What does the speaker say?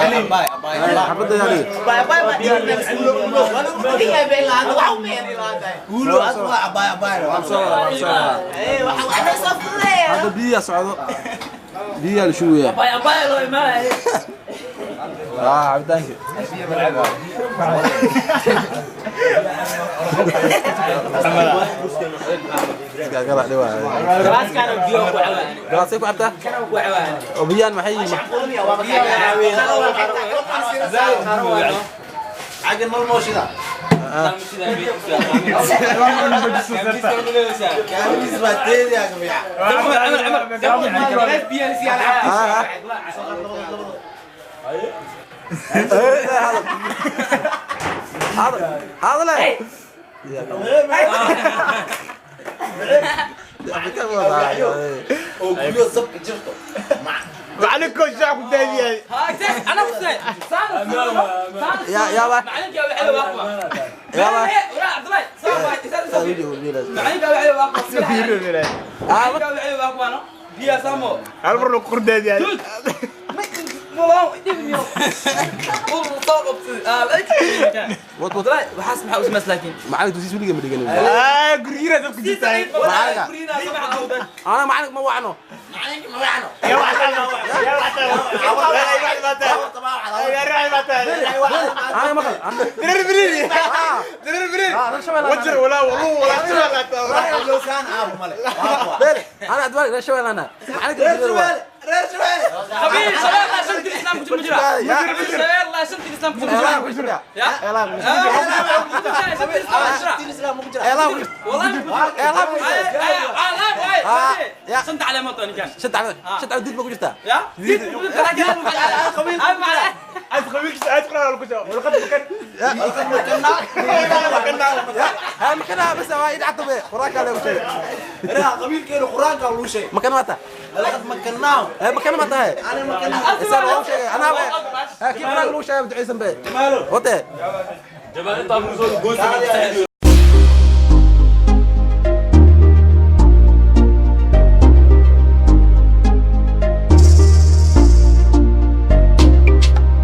Xabadda yaa dhigi. Waan soo wadaa, waan soo wadaa. Hadda biyaa socdo, biyaa la shubayaa. Ah, cabitaanka. Iska dhiwaa. Galaasay ku cabtaa? Oo biyaan maxay yihiin? Ah, ah. Eh, hadal. Hadal. Hadal. Cabitaan wadaa. Macalinko shaac ku daadiyay. Ya ya ba. Ya ba. Ah, Hal mar lagu qurdaadiyay. Wad wad. Macalin dusiis weliga ma dhiganin. Ah, guryiraa dadku jirtaa. Ana macalin ma wacno. Ya wax ya wax Ana maqal. Dirir birir. Dirir birir. Ah, reer Shabeelle. Wajir walaa waluu walaa Bere, ana adwaal reer Shabeelle ana. Macalin reer Shabeelle. Ya. Elaan ku jirta. Elaan ku jirta. Elaan ku jirta. Ya. شنت علامات انا كان Shanta calaamad, shanta calaamad diid ma ku jirtaa? يا عايز qabiilkiisa aad quraan ku jiro walqad makan. Ya, ha makana bas waa id catabe. Quraanka lagu sheegay. Makana mata. Eh, makana ma tahay? Isaan waa u sheegay. Anaa ha kii quraanka lagu sheegay ducaysan be. Wate. جمال انت